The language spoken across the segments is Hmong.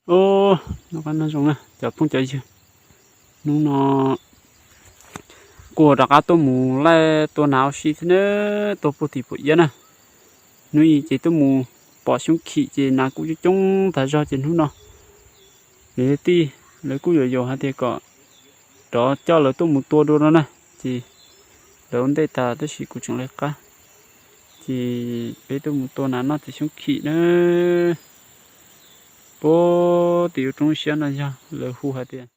Ub, noj qab noj zoo na cov phooj cov ywg, hnub no kuj rov qab tuaj mus laij tua nas ua si thiab na, tua puag tim puas iab na. Hnub i ces tuaj mus pom xyoob khim ces nas kuj coob coob tag zog ces hnub no ces tij lawv kuj yuam yuam hais tias kom rov coj lawv tuaj mus tua dua no na. Ces lawv ua ntej tas tab sis kuv tseem lawv qab, ces peb tuaj mus tua nas noj txiv xyoob khim na. Puag tim lub roob siab no yog lawv hu hais tias,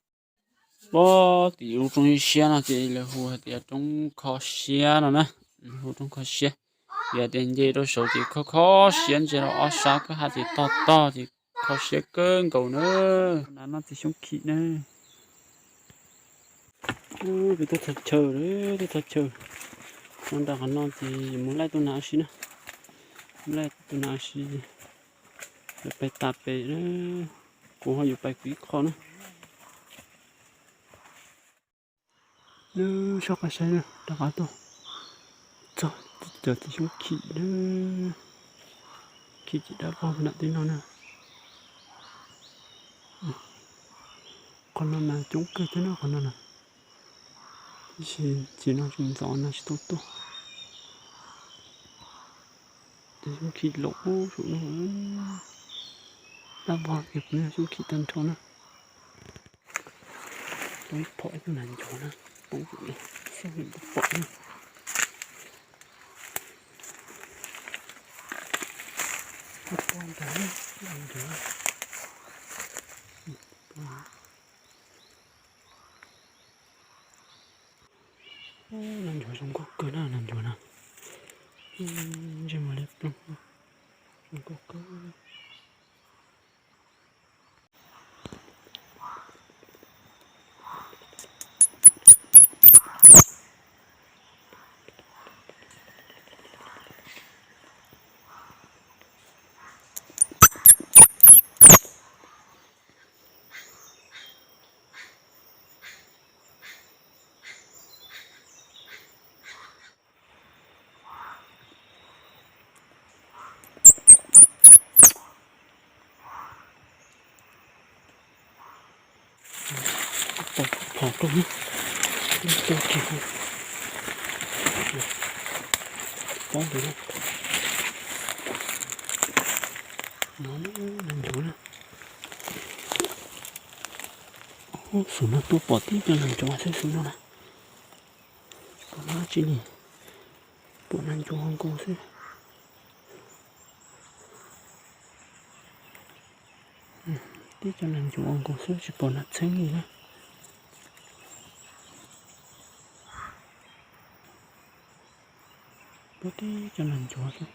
puag tim lub roob siab no ces lawv hu hais tias roob kho siab no na, hu roob kho siab. Yog tias nce rau saud ces kho kho siab, nce rau ob sab kwj ha ces tog tog ces kho siab kawg nkaus na. Nas noj txiv xyoob khim na. Peb tuaj txog chaw, tuaj txog chaw no, nram qhov no ces mus laij tua nas ua si na. Laij tua nas ua si, pais tas pem na. Kuv ho yuav pais kuv ib qho na. Nws soj qab saib na, rov qab tuaj txog cov txiv xyoob khim na, khim ces dab vog nram tej no na. Qhov no mas coob kawg thiab no qhov no na. Tab sis txiv no tsis ntxov no tsis tau tuaj. Txiv xyoob khim laus ub saum no, dab vog tias kuv xyoob khim tag nrho na. Poob phom ib tug nas ncuav na, poob xwb pom na. Nas ncuav zoo nkauj kawg na, nas ncuav na. Ntsej muag liab ploog, zoo nkauj kawg. Phom rau, tua kiag, pob ntawd, no nas ncuav na. Xum no tuaj pom tib cov nas ncuav xwb xwb no na. Pom dab tsi li, pom nas ncuav nkaus xwb. Tib cov nas ncuav nkaus xwb tsis pom nas txheeb li na. Pom tib cov nas ncuav xwb.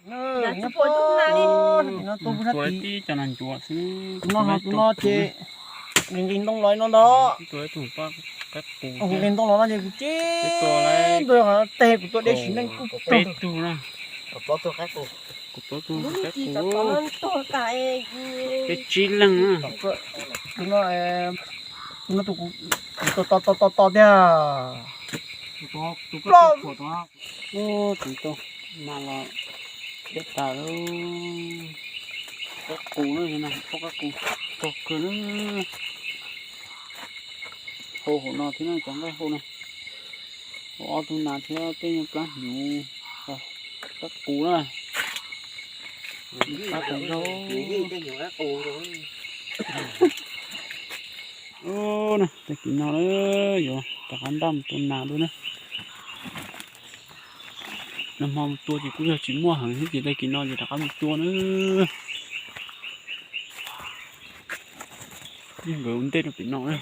Tib cov nas ncuav xwb. Tus no ces nqis ntoo los no ntag. Nqis ntoo los no ces kuv tsis ntuag qhov teg kuv tuaj deb sim neej kuj peb tug na. Kuv plaub tug qaib qus, peb tsib leeg na. Tus no, tus no tus kuv tos tos tos tiag. Tus tau mas los deb tas lawm. Qaib qus na, qaib qus tog kawg na. Hau hauv no thiab na, cov nqaij hau no. Hau ob tug nas thiab tej nyuag plab hnyuv, qaib qus na. Qab tas zog. Tag kis no yuav rov qab npaj mus tua nas dua na. Nag hmo mus tua ces kuj yog tsis muaj heev thiab ces tag kis no ces rov qab mus tua na. Yeej nkawd ua ntej rau pem no na.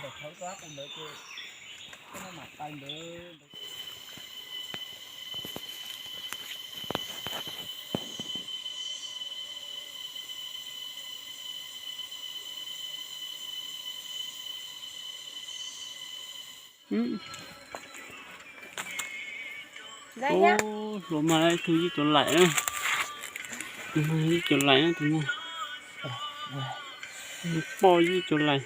Hluas mas ib tug yij cov laim na, tus no yij cov laim na, tus no poj yij cov laim.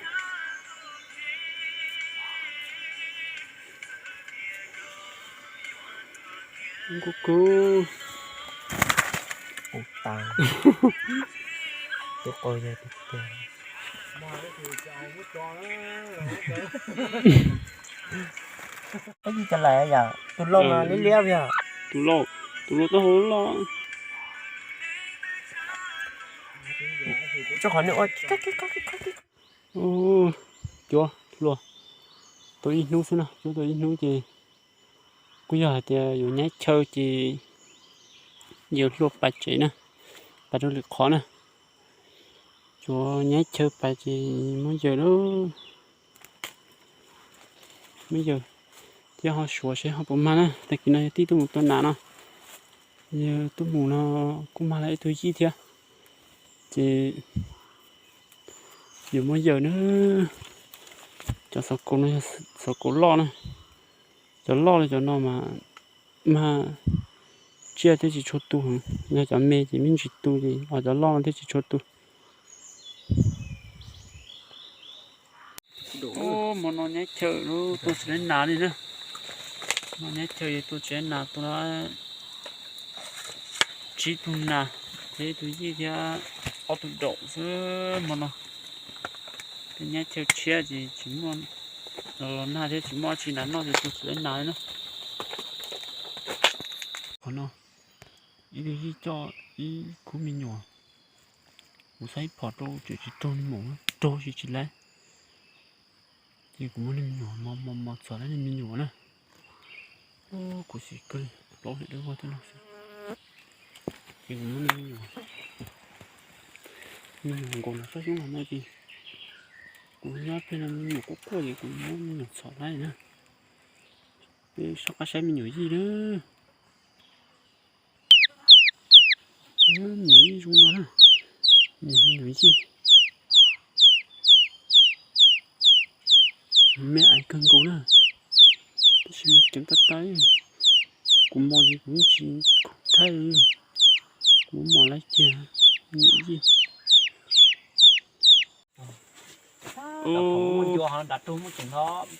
Kub kub. Tus qau yog tus tiag. Ib yig cov lawm yom, tus loj mas liab liab yom. Tus loj, tus loj taub hau loj. Tso qhov no ua. Cuab hluas, tau ib hnub xwb na, cuab tau ib hnub ces kuj yog hais tias yuav nyab chaw ces yuav hluas pais tsev na, pais rau lwm qhov na. Yuav nyab chaw pais ces muab yawm lawm, muab yawm thiab ho suav seb ho puas mag na. Tag kis no yog tij tuaj mus tua nas no, yog tuaj mus no kuj mag lawm ib tug yij thiab. Ces yuav muab yawm na. Cov xov kaus no yog xov kaus loj na. Cov loj li cov no mas mag tsiaj thiaj tsis tshua tu heev, yog cov me ces me ntsis tu ces, ho cov loj no thiaj tsis tshua tu. Hmo no nyab chaw tuaj tsis laib nas li na. Hmo no nyab chaw yuav tuaj tsis laib nas, tua tsib tug nas thiab ib tug yij thiab ob tug daum xwb hmo no. Tej nyab chaw tshiab ces tsis muaj, los los nag thiab tsis muaj dab tsi nrad noj ces tua tsis laib nas li na. Qhov no ib tug yij coj ib khub me nyuam, kuv saib phom rau tseem tsis raug li mus, raug tsis tsis laib. Ces kuv muab niag me nyuam mos mos mos txog lawv niag me nyuam na. Kuv xim kawg li, plaub hlis dawb vog tej no xwb. Ces kuv muab niag me nyuam, me nyuam nkaus nrog sab xyoob los no ces kuv nyob plig no me nyuam quaj quaj ces kuv muab me nyuam txhom laib na. Peb soj qab saib me nyuam yij na. Me nyuam yij zoo no na. Me nyuam yij me aiv kawg nkaus na, tab sis mas ceev tag tag. Kuv mos ces kuv yeej tsis khoom thaij li, kuv mos laib kiag me nyuam yij.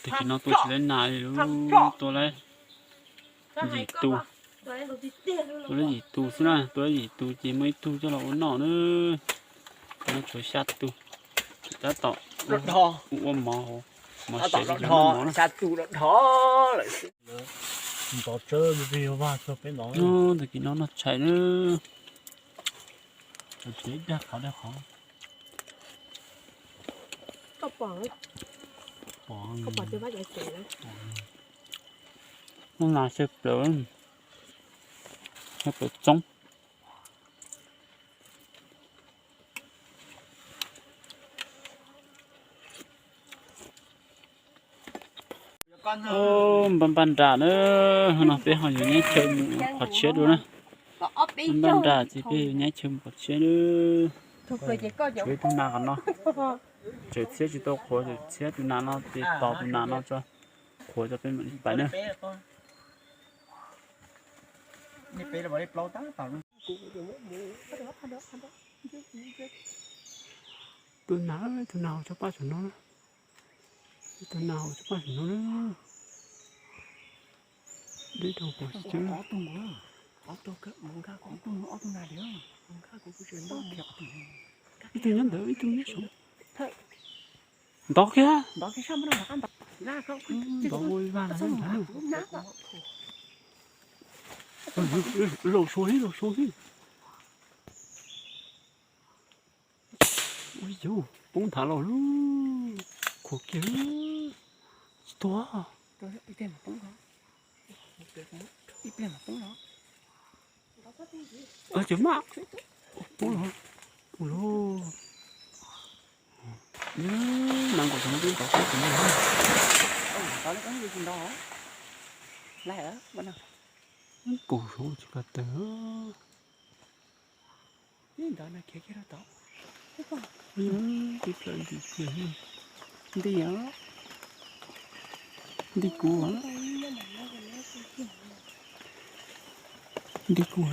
Tag kis no tua tsis laib nas li, tua laib yim tus, tua laib yim tus xwb na, tua laib yim tus ces muaj ib tug coj los ua noj na. No tshuav xya tus, tab tom ua mov hauv, mov seb tab tom los dhos xya tus los dhos lawm. Ntov tsawb vig vag txog peb ntov. Tag kis no noj tshais na. Tsev dag qhov dag qhov. Koj pom, koj pom cov vaj cov tsev na. Hnub no xyaw plaws, xyaw plaws txoob. Npaj npaj nram na, no peb ho yuav nyab chaw mus qhov tshiab dua na. Npaj npaj nram ces peb yuav nyab chaw mus qhov tshiab na. Tshuav ib tug nas qhov no, tseem txhiab tsis tau qhuav, tseem txhiab tus nas no ces tos tus nas no tso, qhuav tso peb mam li pais na. Tus nas, tus nas hauv tsob paj saum no na. Tus nas hauv tsob paj saum no na. Deb rau pom tsis tseeb. Ib tug nyob ntawd, ib tug nyob saud. Ntov kiag. Ntov ua ib vag no ntag. Laus suav li, laus suav li. Ui yus, poob nthav los lub, khuam kiag lub, tsis tuag. Ces maj poob los, ua lub, nas nkaum xyoo no twb ntov qab tim no. Kaum xyoo tsis ko taw. Tib plaws nti kiag, nti os, nti kuv os, nti kuv.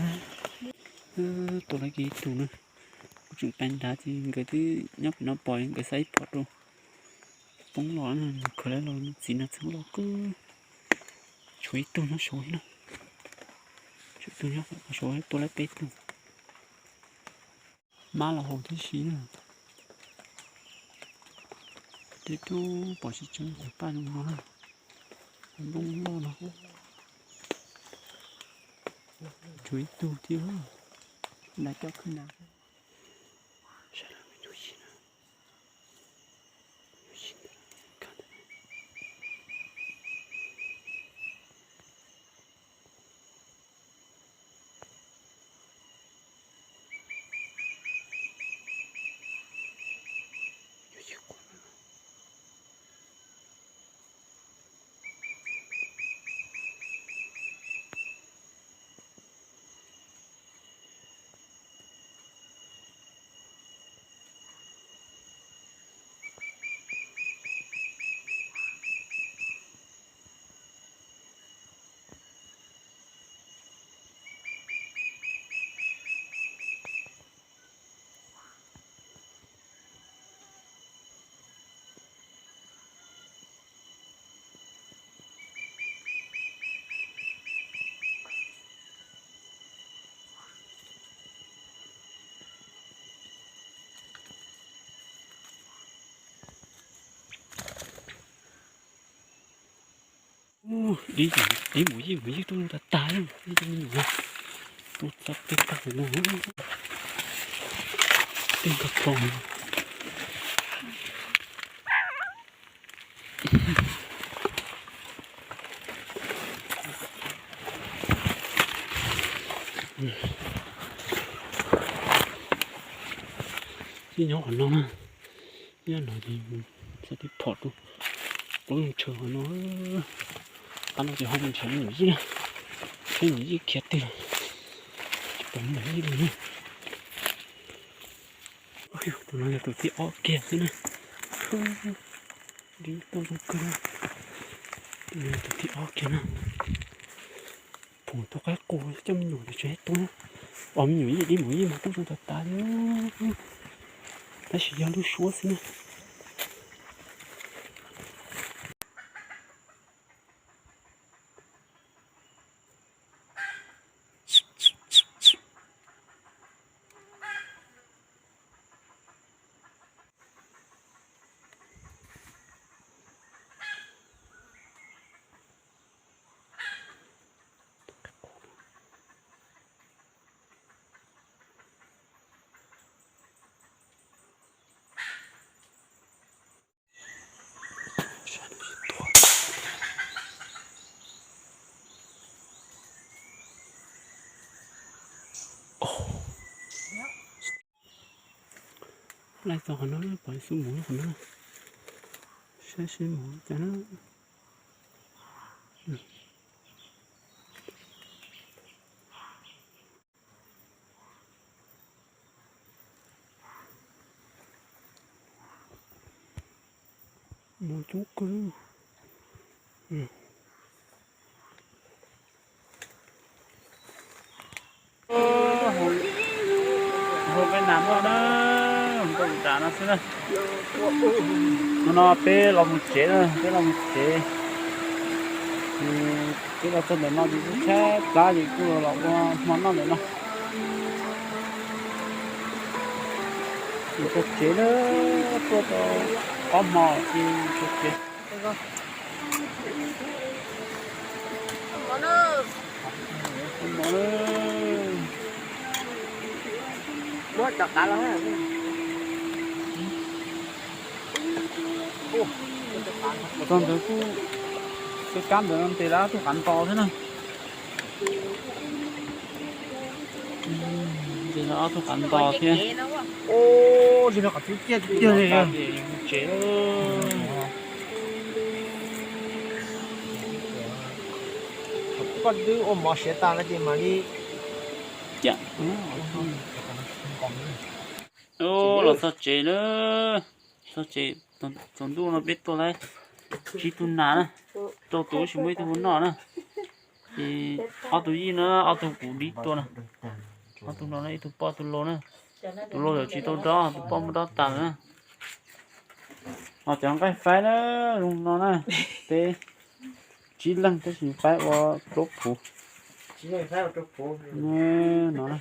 Tua lawv kiag ib tug na, kuv tseem pais nrad ces nkawd twb nyob pem no pom nkawd xa ib phom rau. Poob los nws khaws lawv los txiv nas txeeb los kawg. Tshuav ib tug nyob saud na, tshuav ib tug nyob saud tua lawv peb tug. Mab los haus tib si na. Tej tub pom tsis tseeb cov paj zoo no na. Nplooj loj no. Tshuav ib tug thiab. Nag coj khwb na. Sawv daws mus tus yim na. Ib mus ib mus ib tub tag tag, ib tug me nyuam no, tub txab tej tag no, tej nkag ploog. Ib nyob qhov no na, ib no ces xa tib phom rau plaub tshaw qhov no. Qab no ces ho mus nrhiav me nyuam yij na, saib me nyuam yij khiav twg, tsis pom me nyuam yij li na. Tus no yog tus thib ob kiag xwb na. Dib tuaj zoo kawg na. Tus no yog tus thib ob kiag na. Phoom tus qaib qus coj me nyuam tus tsev tuaj na. Os, me nyuam yij dib mus yij mas tub zoo tas tas li, tab sis yog lub suab xwb na. Laij txog qhov no, pom ib xub mus qhov no, saib seb mus cas na. Mus coob kawg. Hauv peb nas noj na, nkauj tas no xwb na. Hnub no peb los mus tsev na, peb los mus tsev. Peb los txog ntawm no ces tshaib plab ces kuj los ua hmo noj ntawm no. Mus txog tsev na, tuaj tau ob hmo ces txog tsev. Txog ntawd kuj, tej kab ntawd no ntes lawv ob tug qav nto thiab na. Ntes lawv ob tug qav nto thiab. Tsev. Koj twb ua mov siav tas no ces mam li. Los txog tsev na, txog tsev, tsaus ntuj no peb tua tau tsib tug nas na, rau tus tsis muaj ib tug ua noj na. Ces ob tug yij no, ob tug kuv dib tua na, ob tug no ib tug poj tug lau na. Tus lau yog tsis tau dob, tus poj muab dob tas lawm na. Ho cov nqaij faib na, zoo no na, peb tsib leeg tab sis faib ua plaub phuv. No na.